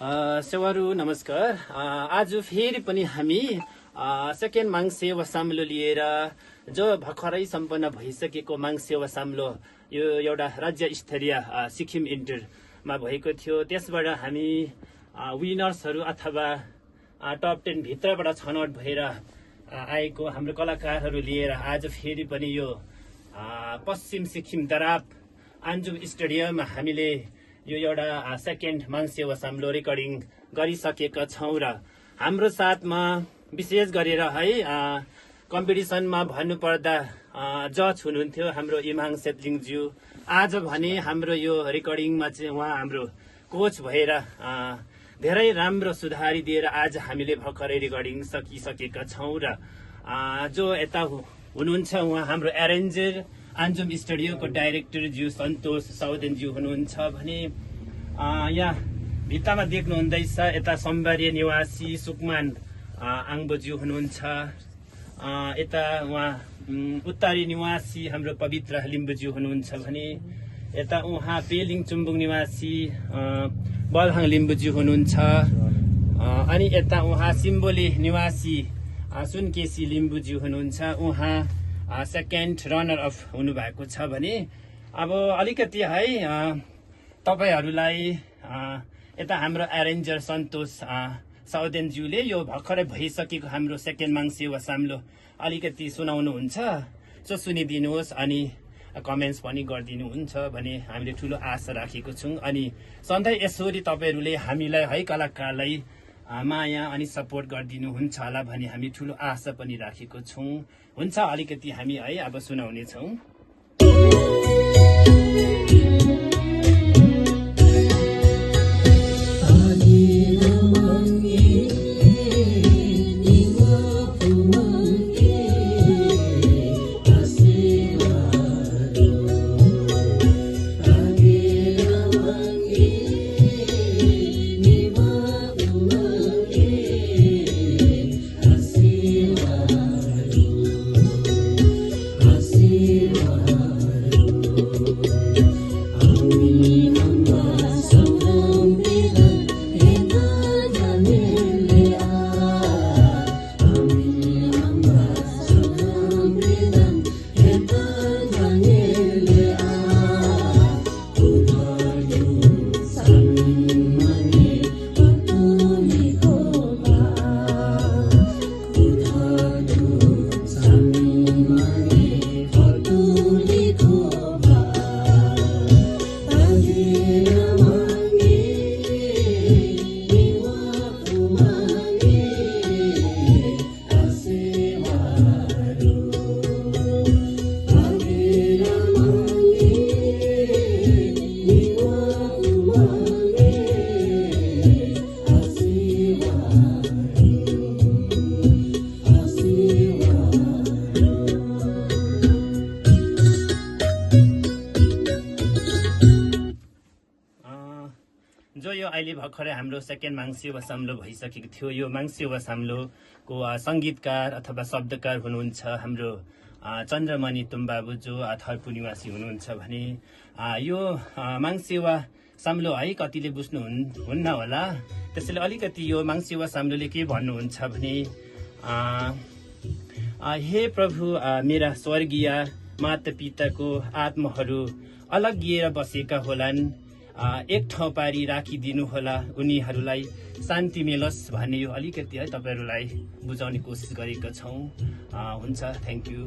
सेवारू नमस्कार। आज फेरि पनि हामी सेकेन्ड माङ सेवा साम्लो लिएर जो भर्खरै सम्पन्न भइसकेको माङ सेवा साम्लो यो एउटा राज्य स्तरीय सिक्किम इन्टरमा भएको थियो। त्यसबाट हामी विनर्सहरू अथवा टप 10 भित्रबाट छनौट भएर आएको हाम्रो कलाकारहरू लिएर आज फेरि पनि यो पश्चिम सिक्किम दराप आन्जुम स्टेडियममा हामीले यो एउटा सेकेन्ड माङ सेवा साम्लो रेकर्डिङ गरिसकेका छौँ र हाम्रो साथमा विशेष गरेर है कम्पिटिसनमा भन्नुपर्दा जज हुनुहुन्थ्यो हाम्रो इमाङ सेतलिङज्यू। आज भने हाम्रो यो रेकर्डिङमा चाहिँ उहाँ हाम्रो कोच भएर धेरै राम्रो सुधारिदिएर आज हामीले भर्खरै रेकर्डिङ सकिसकेका छौँ र जो यता हुनुहुन्छ उहाँ हाम्रो एरेन्जर आन्जुम स्टुडियोको डाइरेक्टर ज्यू सन्तोष साउदेनज्यू हुनुहुन्छ भने यहाँ भित्तामा देख्नुहुँदैछ यता सम्बारे निवासी सुकमान आङबोज्यू हुनुहुन्छ। यता उहाँ उत्तरी निवासी हाम्रो पवित्र लिम्बुज्यू हुनुहुन्छ भने यता उहाँ पेलिङ चुम्बुङ निवासी बलहाङ लिम्बुज्यू हुनुहुन्छ। अनि यता उहाँ सिम्बोली निवासी सुनकेसी लिम्बुज्यू हुनुहुन्छ। उहाँ सेकेन्ड रनर अफ हुनुभएको छ भने अब अलिकति है तपाईहरूलाई यता हाम्रो एरेन्जर सन्तोष साउदेनज्यूले यो भर्खरै भइसकेको हाम्रो सेकेन्ड माङ सेवा साम्लो अलिकति सुनाउनुहुन्छ। सो सुनिदिनुहोस् अनि कमेन्ट्स पनि गरिदिनुहुन्छ भने हामीले ठुलो आशा राखेको छौँ। अनि सधैँ यसरी तपाईँहरूले हामीलाई है कलाकारलाई माया अनि सपोर्ट गरिदिनुहुन्छ होला भने हामी ठुलो आशा पनि राखेको छौँ। हुन्छ अलिकति हामी है अब सुनाउनेछौँ। जो यो अहिले भर्खरै हाम्रो सेकेन्ड माङ सेवा साम्लो भइसकेको थियो। यो माङ सेवा साम्लोको सङ्गीतकार अथवा शब्दकार हुनुहुन्छ हाम्रो चन्द्रमणि तुम्बाबु जो थर्पु निवासी हुनुहुन्छ भने यो माङ सेवा साम्लो है कतिले बुझ्नुहुन्न होला। त्यसैले अलिकति यो माङ सेवा साम्लोले के भन्नुहुन्छ भने हे प्रभु मेरा स्वर्गीय माता पिताको आत्माहरू अलग्गिएर बसेका होलान्, एक ठाउँ पारी राखिदिनु होला, उनीहरूलाई शान्ति मिलोस् भन्ने यो अलिकति है तपाईँहरूलाई बुझाउने कोसिस गरेका छौँ। हुन्छ, थ्याङ्क यू।